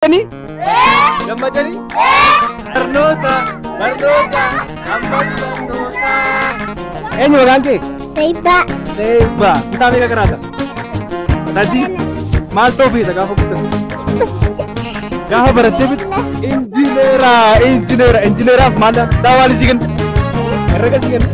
Gammadanii? Barnoota, barnoota, ammas barnoota. Eenyu maqaan kee? Seebbaa. Seebbaa. Kutaa meeqa qaraata? 3. Maal ta'uu feeta gaafa guddatu? Gaafa barattee bitu? Injineera, injineera, injineeraaf maal daawwaali si kenna? Herrega si kenna?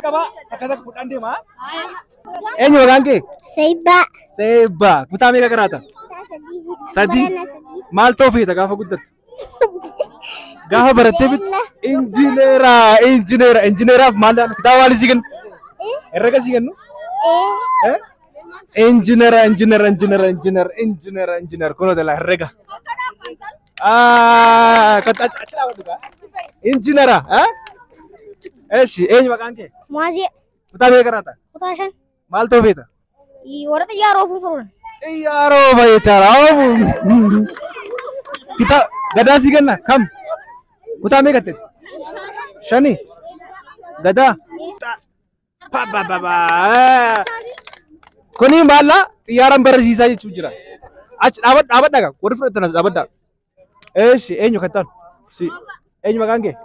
Qaba takka takka fudhaan deema. Eenyu maqaan kee? Seebbaa. Seebbaa. Kutaa meeqa qaraata? 3. Maal ta'uu feeta gaafa guddattu? Gaafa barattee bitu? Injineera, injineera, injineeraaf maal kitaaba maal si kennu? Herrega si kennu? Injineera, injineera, injineera, injineera, injineera, injineera kunoo dhala herrega. Achi dhaabadhu gaa. Injineera. Eshi, eenyu maqaan kee? Muwaazii. Kutaa meeqa qaraata? Kutaa 5. Maal ta'uu feeta? Warra xiyyaara oofuun furuun. Xiyyaara oofa jechaadha. Oofu. Kutaa gadaa sii kenna kam? Kutaa meeqa ta'e? 5. Gadaa. Pa pa pa pa. Kuni maalla xiyyaaraan barsiisaa jechuun jira. Achi dhaabadha dhaabadha gaa warri fudhatan as dhaabadha. Eshi eenyu kan ta'an? Si eenyu maqaan kee?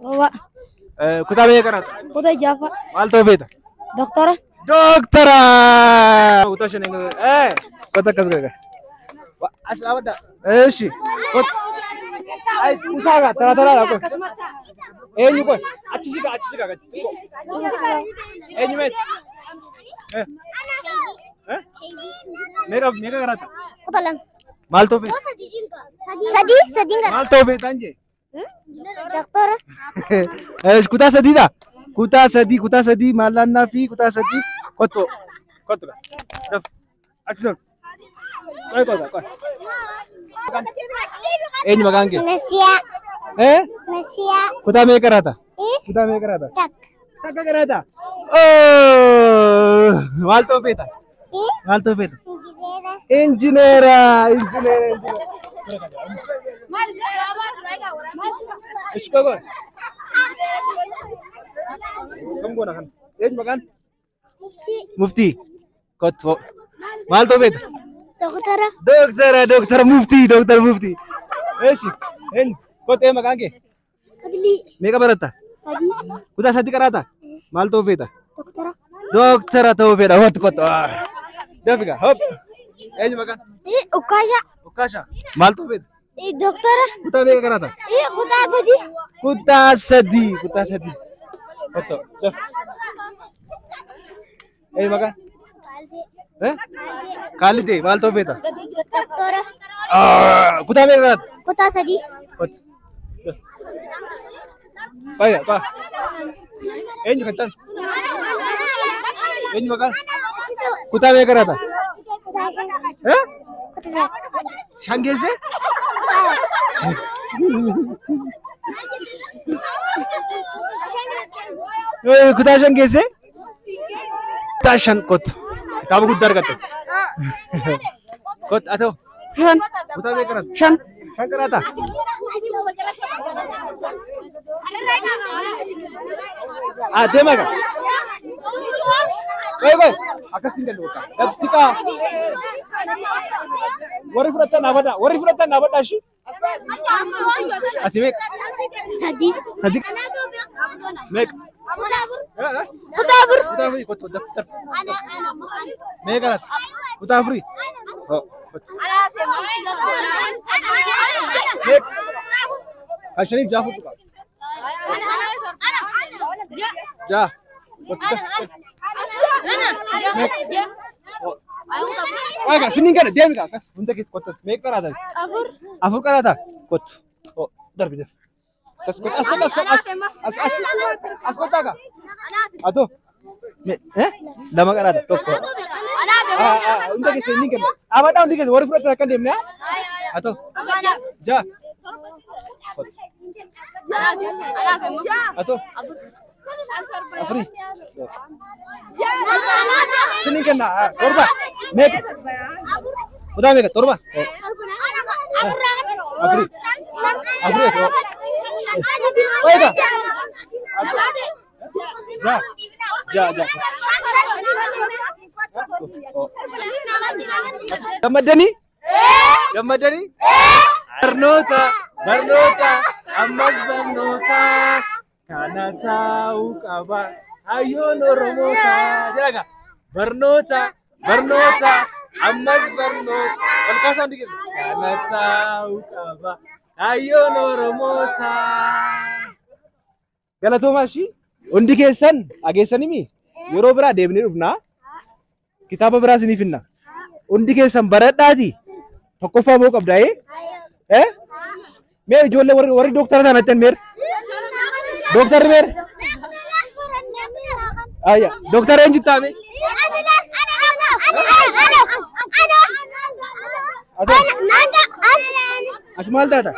Roobaa. Kutaa meeqa qaraata? Kutaa 6. Maal ta'uu feeta? Doktora. Doktora. Kutaa 5. Kota akkas godhe. As dhaabadha. Eshi. Kota. Ay usaa gaa taraa taraadha qoy. Eenyu qoy? Achi siqa achi siqa gadi. Eenyu meeti? Meeqa meeqa qaraata? Kutaa 2. Maal ta'uu feeta? 3. 3 gara. Maal ta'uu feeta anjee? Doktora. Kutaa 3dha. Kutaa 3 kutaa 3 maallannaa fi kutaa 3 kottu kottu daf achi sun qoy qoy qoy. Eenyu maqaan kee? Nasiyaa. Nasiyaa. Kutaa meeqa qaraata? Kutaa meeqa qaraata? Takka. Takka qaraata. Maal ta'uu feeta? Maal ta'uu feeta? Injineera. Injineera, injineera, injineera. Ishi qoy qoy. Kam goona kana? Eenyu maqaan? Muftii. Kottu. Maal ta'uu feeta? Doktora. Doktara, doktara Muftii, doktara Muftii. Eshi, eenyu? Kottu eenyu maqaan kee? Adlii. Meeqa baratta? 3. Kutaa 3 qaraata? Maal ta'uu feeta? Doktora. Doktara ta'uu fedha. Kottu kottu. Dafiga, hop. Eenyu maqaan? Ukkaasha. Ukkaasha. Maal ta'uu feeta? Doktora. Kutaa meeqa qaraata? Kutaa 3. Kutaa 3, kutaa 3. Kottu, daf. Eenyu maqaan? Kaallitee maal ta'uu feeta? Doktora. Kutaa meeqa qaraata? Kutaa 3. Kottu. Baay'ee baa. Eenyu kan ta'an? Eenyu maqaan? Kutaa meeqa qaraata? Eh? Shan geesse? Kutaa shan geesse? Kutaa shan kottu. Kitaaba guddaa argatte. Kottu haa ta'u. Shan. Kutaa meeqa qaraata? Shan. Shan qaraata? Ah, deemaa gaa. Qoy qoy. Akkasitti hin danda'u. Dabsiqaa. Warri fudhatan dhaabadhaa. Warri fudhatan dhaabadhaa ishii. Ati meeqa? Sadi. Sadi. Meeqa? Kutaa afur. Kutaa afurii kottu daf daf. Meeqa laata? Kutaa afurii. Oh, kottu. Meeqa? Kan shaniif ja'a fudhu qaba. Ja'a. Kottu daf daf. Meeqa? Oh. Egaa siniin kana deemi gaa akkas hunda keessa kottu. Meeqa qaraata? Afur. Afur qaraata? Kottu. Oh, darbi daf. As kottu as kottu as kottu as as as kottu gaa. Atoo. Eh? Lama qaraata tokko. Ah ah hunda keessa inni kenna. Dhaabadhaa hundi keessa warri fudhatan akka hin deemne. Atoo. Ja'a. Kottu. Atoo. Afurii. Siniin kenna torba. Meeqa? Kutaa meeqa? Torba. Afurii. Afurii. Oiga. Ja'a. Ja'a ja'a. Gammaddanii? Gammaddanii? Barnoota, barnoota, ammas barnoota. Kana ta'uu qaba. Hayyoon Oromoota. Jedha barnoota, barnoota, ammas barnoota. Ol kaasaa hundi keessa. Kana ta'uu qaba. Hayyoon Oromoota. Galatoomaa ishii hundi keessan dhageessanimi yeroo biraa deebinee dhufnaa. Kitaaba biraa isiniif finna. Hundi keessan baradhaati. Tokkoffaa moo qabdaa eh? Mee ijoollee warri dooktara ta'an attan meer? Dooktarri meer? Ayya, dooktara eenyu taame? Ati maal taata?